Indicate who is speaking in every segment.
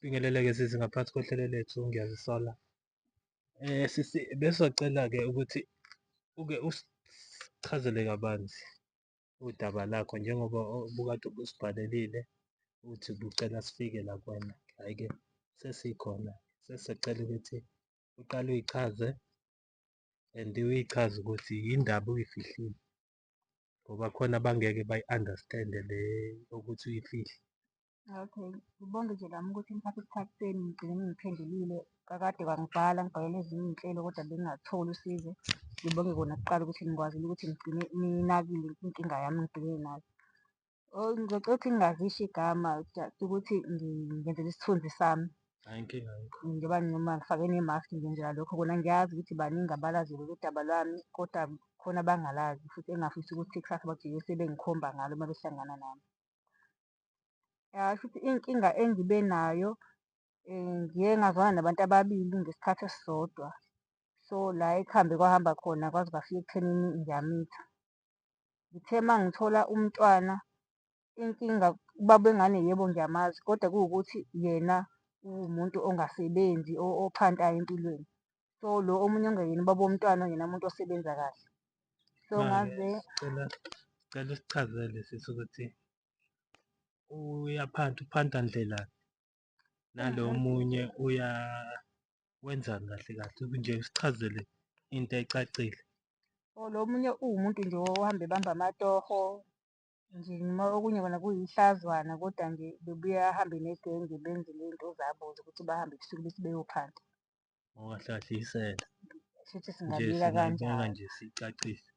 Speaker 1: Bingelele-ke sisi ngaphansi kohlelo lethu ngiyazisola. Sisi besocela-ke ukuthi uke usichazele kabanzi udaba lakho njengoba ubukade usibhalelile uthi ubucela sifike la kuwena, hhayi-ke sesikhona sesicela ukuthi uqale uyichaze and uyichaze ukuthi yini ndaba uyifihlile ngoba khona abangeke bayi-understand-e le yokuthi uyifihle.
Speaker 2: Okay, ngibonge nje nami ukuthi nithathe isikhathi senu nigcine ningiphendulile. Kakade kwangibhala ngibhalele ezinye iy'nhlelo kodwa bengingatholi usizo. Ngibonge kona kuqala ukuthi nikwazile ukuthi nigcine ninakile inkinga yami engibhekene nayo. Oh, ngizocela ukuthi ngingazisho igama just ukuthi ngenzela isithunzi sami.
Speaker 1: Hhayi inkinga ayikho.
Speaker 2: Njengoba noma ngifake ne-mask ngenzela lokho kona ngiyazi ukuthi baningi abalaziyo lolu daba lwami kodwa khona abangalazi futhi engingafisi ukuthi kusasa bajike sebengikhomba ngalo uma behlangana nami. Ya, shuthi inkinga engibe nayo ngiye ngazwana nabantu ababili ngesikhathi esisodwa. So, la ekuhambe kwahamba khona kwaze kwafika ekuthenini ngiyamitha. Ngithe uma ngithola umntwana inkinga ubaba wengane yebo ngiyamazi kodwa kuwukuthi yena uwumuntu ongasebenzi ophantayo empilweni. So, lo omunye ongeyena ubaba womntwana uyena muntu osebenza kahle. So,
Speaker 1: Manje
Speaker 2: ngaze
Speaker 1: sicela usichazele sisi ukuthi uyaphanta uphanta ndlelani nalo omunye uya wenzani kahle kahle nje usichazele into ecacile.
Speaker 2: Oh, lo omunye uwumuntu nje ohamba ebamba amatoho nje noma okunye kona kuyihlazwana kodwa nje bebuye ahambe negenge benze ley'nto zabo zokuthi bahambe ebusuku bethi beyophanta.
Speaker 1: Oh, kahle kahle isela.
Speaker 2: Shuthi
Speaker 1: Nje
Speaker 2: singabika
Speaker 1: singayibeka
Speaker 2: kanjalo.
Speaker 1: nje sicacise.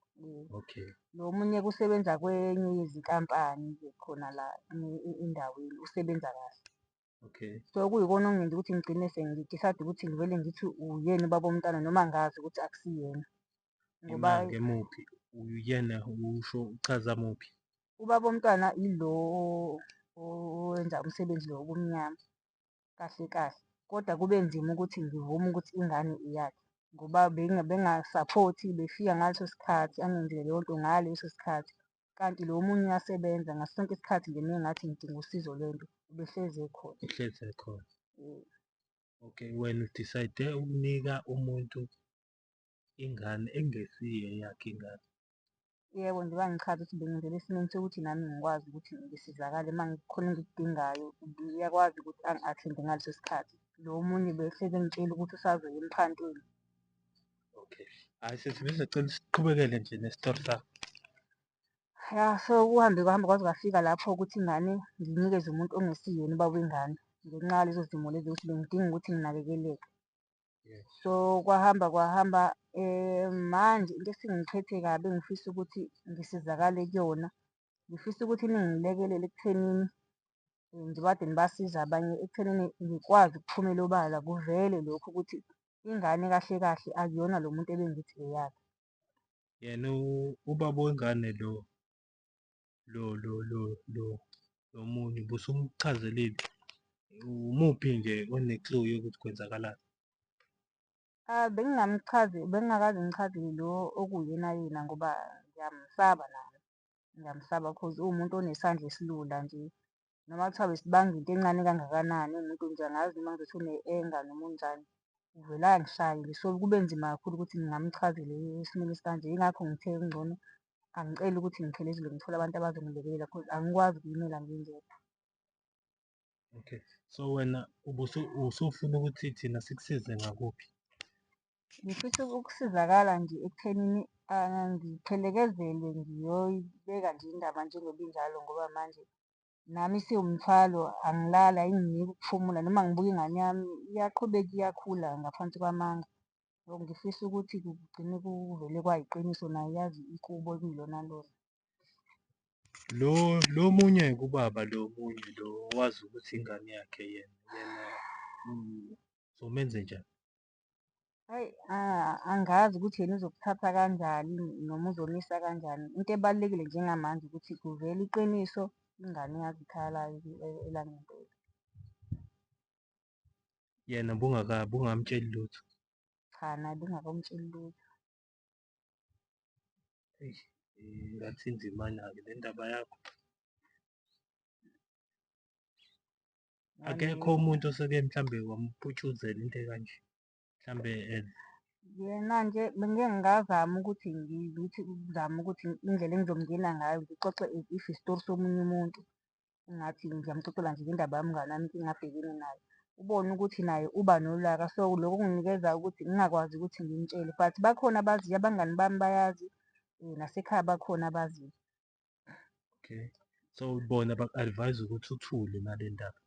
Speaker 1: Okay.
Speaker 2: Lo omunye kusebenza kwenye yezinkampani-ke khona la endaweni usebenza kahle.
Speaker 1: Okay.
Speaker 2: So kuyikona okungenza ukuthi ngigcine sengi-decide ukuthi ngivele ngithi uyena ubaba womntwana noma ngazi ukuthi akusiyena. Ngoba
Speaker 1: Imake muphi? Uyena usho uchaza muphi?
Speaker 2: Ubaba womntwana ilo owenza umsebenzi lo wobumnyama kahle kahle. Kodwa kube nzima ukuthi ngivume ukuthi ingane eyakhe ngoba bengasaphothi befika ngaleso sikhathi angenzele leyo nto ngaleso sikhathi. Kanti lo omunye uyasebenza ngaso sonke isikhathi nje mengathi ngidinga usizo lwento ubehlezi ekhona.
Speaker 1: Uhlezi ekhona. Okay, wena udecide ukunika umuntu ingane engesiye eyakhe ingane.
Speaker 2: Yebo, njengoba ngichaza ukuthi bengenzela esimeni sokuthi nami ngikwazi ukuthi ngisizakale uma kukhona engikudingayo, uyakwazi ukuthi angi-attend-e ngaleso sikhathi. Lo omunye behlezi engitshela ukuthi usazoya emphantweni.
Speaker 1: Okay. Hhayi sisi besizocela siqhubekele nje nesitori sakho.
Speaker 2: Ya, so kuhambe kwahamba kwaze kwafika lapho ukuthi ingane ngiyinikeze umuntu ongesiyena ubaba wengane ngenxa yalezo zimo lezo ukuthi bengidinga ukuthi nginakekeleke. So kwahamba kwahamba manje into esingiphethe kabi engifisa ukuthi ngisizakale kuyona, ngifisa ukuthi ningilekelele ekuthenini njengoba kade nibasiza abanye ekuthenini ngikwazi ukuphumela obala kuvele lokhu ukuthi ingane kahle kahle akuyona lo muntu ebengithi eyakhe.
Speaker 1: Yena ubaba wengane lo lo lo lo lo lo munye ubusumchazelile umuphi nje one-clue yokuthi kwenzakalani?
Speaker 2: Ah, bengingamchazi bengingakaze ngichazele lo okuyena yena ngoba ngiyamsaba naye, ngiyamsaba cause uwumuntu onesandla esilula nje. Noma kuthiwa besibanga into encane kangakanani uwumuntu nje angazi noma ngizothi une-anger noma unjani, uvele angishaye nje. So kube nzima kakhulu ukuthi ngingamchazela esimeni esikanje, yingakho ngithe kungcono angicele ukuthi ngiphelezelwe ngithole abantu abazongilekelela cause angikwazi ukuyimela ngingedwa.
Speaker 1: Okay, so wena usufuna ukuthi thina sikusize ngakuphi?
Speaker 2: Ngifisa ukusizakala nje ekuthenini ngiphelekezelwe ngiyoyibeka nje indaba njengoba injalo ngoba manje nami isiwumthwalo angilali ayinginiki ukuphumula noma ngibuka ingane yami iyaqhubeka iyakhula ngaphansi kwamanga. Ngifisa ukuthi kugcine kuvele kwayiqiniso nayo yazi ikubo ekuyilona lona.
Speaker 1: Lo lo munye kubaba lo munye lo wazi ukuthi ingane yakhe yena yena uzomenze njani?
Speaker 2: Hhayi, angazi ukuthi yena uzokuthatha kanjani noma uzomisa kanjani. Into ebalulekile njengamanje ukuthi kuvele iqiniso, ingane yazi ikhaya layo elangempela.
Speaker 1: Yena bungamtsheli lutho?
Speaker 2: Cha, naye bengingakamtsheli lutho.
Speaker 1: Eish, ngathi inzimana-ke le ndaba yakho. Akekho umuntu oseke mhlambe wamputshuzela into ekanje? Mhlambe
Speaker 2: Yena nje bengike ngazama ukuthi ngithi ukuzama ukuthi indlela engizomngena ngayo ngixoxe as if isitori somunye umuntu. Engathi ngiyamxoxela nje ngendaba yomngani wami inkinga abhekene nayo. Ubone ukuthi naye uba nolaka, so lokho kunginikeza ukuthi ngingakwazi ukuthi ngimtshele but bakhona abaziyo, abangani bami bayazi, nasekhaya bakhona abaziyo.
Speaker 1: Okay, so bona baku-advise ukuthi uthule ngale ndaba?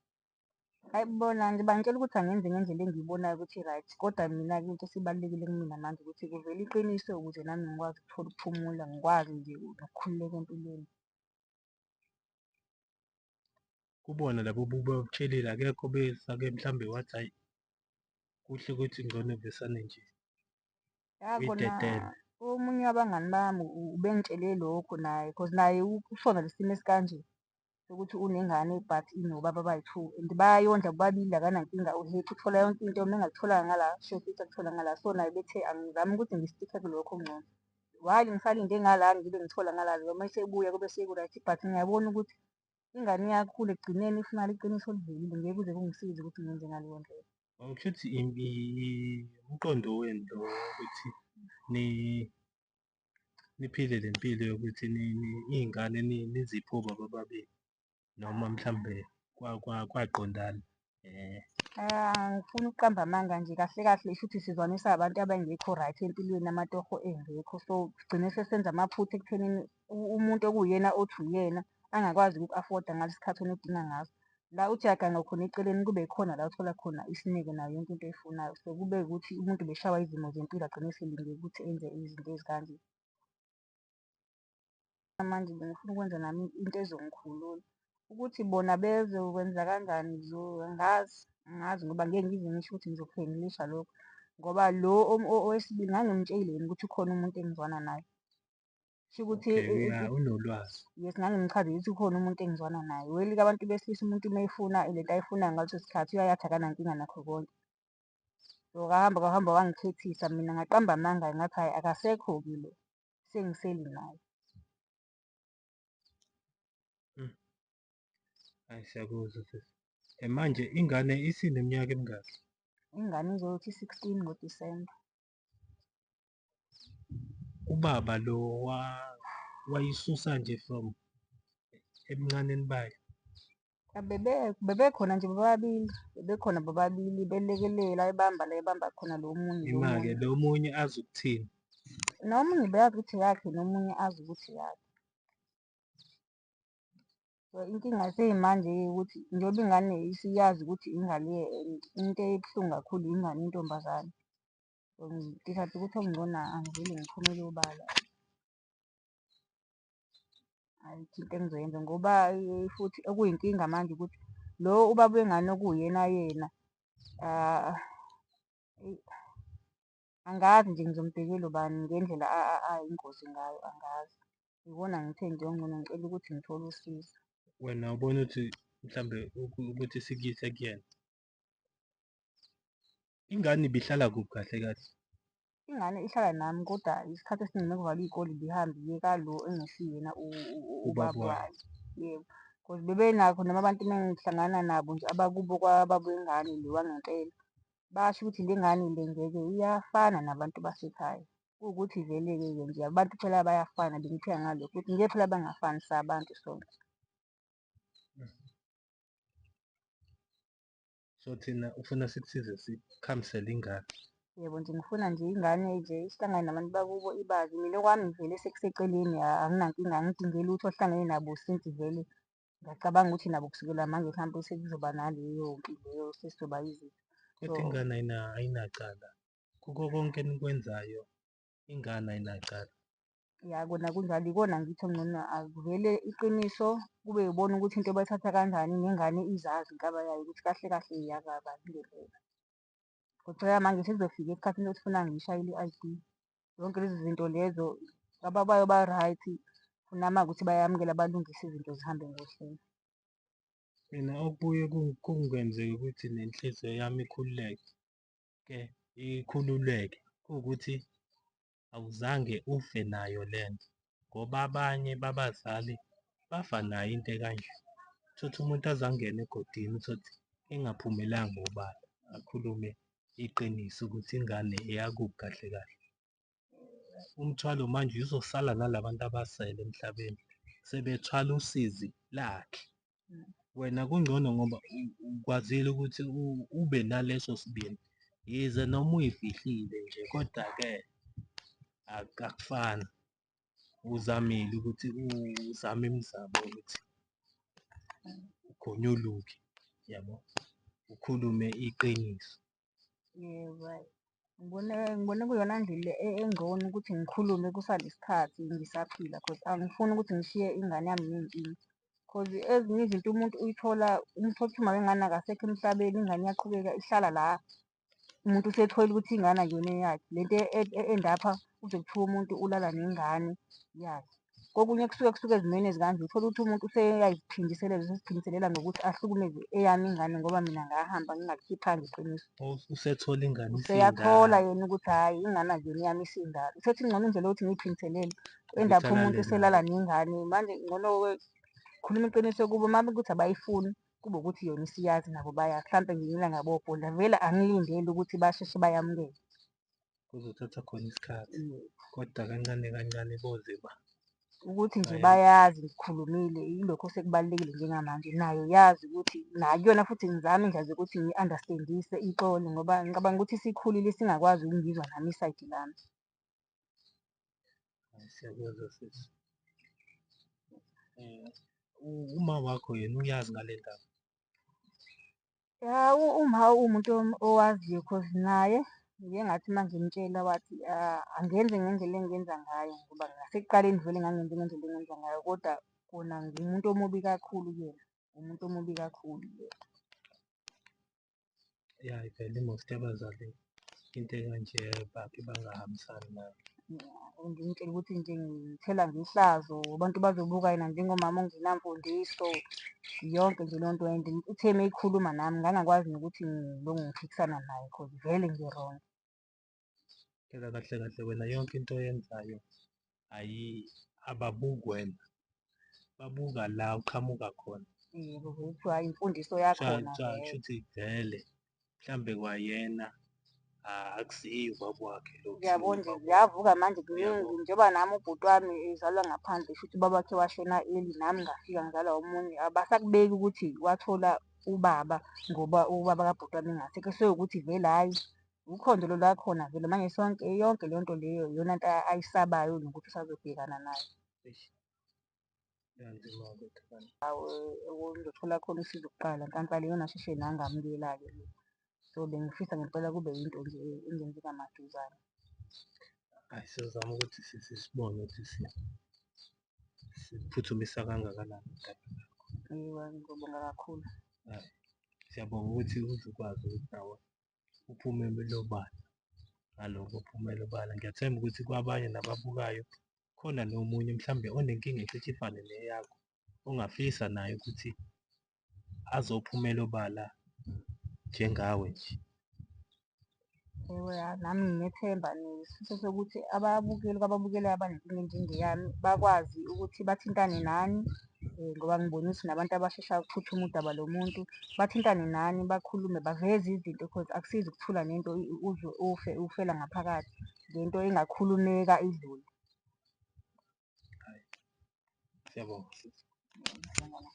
Speaker 2: Hhayi bona nje bangitshela ukuthi angenze ngendlela engiyibonayo ukuthi i-right, kodwa mina-ke into esibalulekile kumina manje ukuthi kuvele iqiniso ukuze nami ngikwazi ukuthola ukuphumula, ngikwazi nje nokukhululeka empilweni.
Speaker 1: Kubona labo obubatshelile akekho obesake mhlambe wathi hhayi kuhle ukuthi ngcono vesane nje
Speaker 2: Ya kona
Speaker 1: uyidedele.
Speaker 2: omunye wabangani bami ubengitshele lokho naye cause naye usona lesi simo esikanje sokuthi unengane but inobaba abayi-two and bayayondla bobabili akanankinga u-happy uthola yonke into uma engakutholanga ngala sure futhi akuthola ngala. So naye bethe angizame ukuthi ngistikhe kulokho okungcono. While ngisalinde ngala ngibe ngithola ngala noma esebuya kube seku-right but ngiyabona ukuthi ingane iyakhula ekugcineni ifunakala iqiniso livelile ngeke kuze kungisize ukuthi ngenze ngaleyo ndlela.
Speaker 1: Kushuthi umqondo wenu lo wokuthi niphile le mpilo yokuthi iy'ngane niziphe obaba ababili noma mhlambe kwaqondana .
Speaker 2: Angifuni ukuqamba amanga nje kahle kahle shuthi sizwanisa abantu abangekho right empilweni amatoho engekho. So sigcine sesenza amaphutha ekuthenini umuntu okuwuyena othi uyena angakwazi ukuku-afoda ngalesi khathi wena odinga ngaso. La uthi uyaganga khona eceleni kube yikhona la othola khona isineke nayo yonke into oyifunayo. So kube ukuthi umuntu ubeshawa izimo zempilo agcine eselingeka ukuthi enze izinto ezikanje. Manje bengifuna ukwenza nami into ezongikhulula. Ukuthi bona bezokwenza kanjani angazi, angazi ngoba ngeke ngize ngisho ukuthi ngizokuhendilisha lokho. Ngoba lo owesibili ngangimtshelile yena ukuthi ukhona umuntu engizwana naye. Kusho ukuthi
Speaker 1: Okay, ya unolwazi.
Speaker 2: Yes, ngangimchazela ukuthi ukhona umuntu engizwana naye. Well-ke abantu besilisa umuntu uma efuna lento ayifunayo ngaleso sikhathi uyaye athi akanankinga nakho konke. So kwahamba kwahamba wangikhethisa mina ngaqamba amanga ngathi hhayi akasekho-ke lo, sengiseli naye.
Speaker 1: Hhayi siyakuzwa sisi. Manje ingane isineminyaka emingaki?
Speaker 2: Ingane izothi 16 ngoDisemba.
Speaker 1: Ubaba lo wayisusa nje from ebuncaneni bayo?
Speaker 2: Bebekhona nje bobabili, bebekhona bobabili belekelela ebamba la ebamba khona lo munye lo
Speaker 1: Ima-ke
Speaker 2: munye.
Speaker 1: lo munye azi ukuthini?
Speaker 2: Nomunye ubeyazi ukuthi eyakhe nomunye azi ukuthi eyakhe. So inkinga seyimanje-ke ukuthi njengoba ingane isiyazi ukuthi ingane and into ebuhlungu kakhulu ingane intombazane. So ngidecide ukuthi okungcono angivele ngiphumele obala. Ayikho into engizoyenza ngoba futhi okuyinkinga manje ukuthi lo ubaba wengane okuwuyena yena angazi nje ngizombhekela ubani ngendlela ayingozi ngayo angazi. Ikona ngithe nje okungcono ngicela ukuthi ngithole usizo.
Speaker 1: Wena ubona ukuthi mhlambe ukuthi sikuyise kuyena. Ingane ibihlala kuphi kahle kahle?
Speaker 2: Ingane ihlala nami kodwa isikhathi esiningi uma kuvalwa iy'kole ibihambe iye kalo engesiyena
Speaker 1: Ubaba
Speaker 2: ubaba
Speaker 1: wayo.
Speaker 2: wayo. Yebo, cause bebenakho noma abantu uma ngihlangana nabo nje abakubo kwababa wengane lo wangempela, basho ukuthi le ngane le ngeke iyafana nabantu basekhaya. Kuwukuthi vele-ke ke nje abantu phela bayafana bengiphika ngalokho ukuthi ngeke phela bangafani sabantu sonke.
Speaker 1: So thina ufuna sikusize sikhamisele ingane?
Speaker 2: Yebo nje ngifuna nje ingane nje ihlangane nabantu bakubo ibazi. Mina okwami vele sekuseceleni anginankinga angidinge lutho ohlangene nabo since vele ngiyacabanga ukuthi nabo kusukela manje mhlawumbe sekuzoba naleyo mpi leyo sesizoba yizinto.
Speaker 1: Kodwa ingane ayinacala. Kuko konke enikwenzayo ingane ayinacala.
Speaker 2: Ya kona kunjalo ikona ngithi okungcono akuvele iqiniso kube yibona ukuthi into bayithatha kanjani nengane izazi inkaba yayo ukuthi kahle kahle eyakabani ngempela. Kodwa manje sekuzofika esikhathini sokuthi funa ngiyishayele i-I_D. Zonke lezi zinto lezo ababayo ba-right, funa uma kuwukuthi bayamukela balungise izinto zihambe ngohlelo.
Speaker 1: Mina okubuye kungenzeke ukuthi nenhliziyo yami ikhululeke, ke ikhululeke. Kuwukuthi awuzange ufe nayo lento ngoba abanye babazali bafa nayo into ekanje. Utholukuthi umuntu aze angene egodini, utholukuthi engaphumelanga obala akhulume iqiniso ukuthi ingane eyakuphi kahle kahle. Umthwalo manje uzosala nalabantu abasele emhlabeni sebethwala usizi lakhe. Wena kungcono ngoba ukwazile ukuthi ube naleso sibindi, yize noma uyifihlile nje koda-ke akufani. Uzamile ukuthi uzame imizamo yokuthi ugonyuluke yabo, ukhulume iqiniso.
Speaker 2: Yebo, hhayi. Ngibone kuyiyona ndlela engcono ukuthi ngikhulume kusanesikhathi ngisaphila cause angifuni ukuthi ngishiye ingane yami ney'nkinga. Cause ezinye izinto umuntu uyithola, uthole ukuthi umawengane akasekho emhlabeni, ingane iyaqhubeka ihlala la, umuntu usetholile ukuthi ingane akuyona eyakhe. Lento e-end up-a kuze kuthiwe umuntu ulala nengane yakhe. Kokunye kusuke kusuke ezimeni ezikanje, uthole ukuthi umuntu useyayiziphindiselela, useziphindiselela ngokuthi ahlukumeze eyami ingane ngoba mina ngahamba ngingalikhiphanga iqiniso.
Speaker 1: Usethola ingane
Speaker 2: Useyathola
Speaker 1: isindala.
Speaker 2: yena ukuthi hhayi ingane akuyona eyami isindala. Usethi kungcono indlela yokuthi ngiy'phindiselele,
Speaker 1: Ukuthi
Speaker 2: u-end-up umuntu
Speaker 1: alale
Speaker 2: eselala
Speaker 1: nayo.
Speaker 2: nengane. Manje ngcono-ke khuluma iqiniso kubo uma kuwukuthi abayifuni, kube ukuthi yona isiyazi nabo bayazi. Hlampe ngelinye ilanga bobhonda, vele angilindele ukuthi basheshe bayamukele.
Speaker 1: Kuzothatha khona isikhathi, kodwa kancane kancane boze ba
Speaker 2: Ukuthi nje bayazi ngikhulumile yilokho osekubalulekile njengamanje, nayo yazi ukuthi nakuyona futhi ngizame indlela zokuthi ngiyi-understand-ise ixole ngoba ngicabanga ukuthi isikhulile isingakwazi ukungizwa nami isayidi lami.
Speaker 1: Hhayi, siyakuzwa sisi. Uma wakho yena uyazi ngale ndaba?
Speaker 2: Ya, uma uwumuntu owaziyo cause naye ngike ngathi uma ngimtshela wathi angenze ngendlela engenza ngayo ngoba ngasekuqaleni vele ngangenze ngendlela engenza ngayo, kodwa kona ngumuntu omubi kakhulu kuyena, umuntu omubi kakhulu kuyena.
Speaker 1: Ya, vele i-most yabazali into ekanje bake bangahambisani nayo.
Speaker 2: Ngimtshele ukuthi nje ngithela ngehlazo, abantu bazobuka yena njengomama ongenamfundiso, yonke nje leyo nto and uthe uma eyikhuluma nami ngangakwazi nokuthi ngilokhu ngiphikisana naye cause vele ngi-wrong.
Speaker 1: Phela kahle kahle wena yonke into oyenzayo ababuki wena, babuka la uqhamuka khona.
Speaker 2: Yebo, kuthiwa hhayi imfundiso yakhona
Speaker 1: Kuthiwa
Speaker 2: vele.
Speaker 1: kushuthi vele mhlambe kwayena akusiye ubaba wakhe lo kuthiwa
Speaker 2: Uyabo nje
Speaker 1: ubaba wakhe.
Speaker 2: ziyavuka manje
Speaker 1: Uyabo?
Speaker 2: kuningi njengoba nami ubhuti wami ezalwa ngaphandle shuthi ubaba wakhe washona early nami ngafika ngizalwa omunye. Abasakubeki ukuthi wathola ubaba ngoba ubaba kabhuti wami engasekho, sekuwukuthi vele hhayi ukhondo lo lwakhona vele manje sonke yonke leyo nto leyo iyona nto ayisabayo nokuthi usazobhekana nayo.
Speaker 1: Eish, yanzima-ke kodwa.
Speaker 2: Ngizothola khona usizo kuqala, nhlanhla leyo nasheshe nangamukela-ke. So bengifisa ngempela kube yinto nje engenzeka maduzane.
Speaker 1: Hhayi, sizozama ukuthi sisibone ukuthi siphuthumisa kangakanani udaba lwakho.
Speaker 2: Ewa, ngizobonga kakhulu.
Speaker 1: Hhayi, siyabonga ukuthi uzukwazi ukuthi nawe uphume obala ngalokho uphumele obala. Ngiyathemba ukuthi kwabanye nababukayo khona nomunye mhlambe onenkinga ecishe ifane neyakho ongafisa naye ukuthi azophumela obala njengawe nje.
Speaker 2: Ewe, nami nginethemba nesifiso sokuthi ababukeli kwababukelayo abanenkinga enjengeyami bakwazi ukuthi bathintane nani, ngoba ngibona ukuthi nabantu abasheshayo ukuphuthuma udaba lomuntu, bathintane nani bakhulume baveze izinto cause akusizi ukuthula nento uze ufe ufela ngaphakathi ngento engakhulumeka idlule.
Speaker 1: Hhayi, siyabonga sisi.
Speaker 2: Ngiyabonga.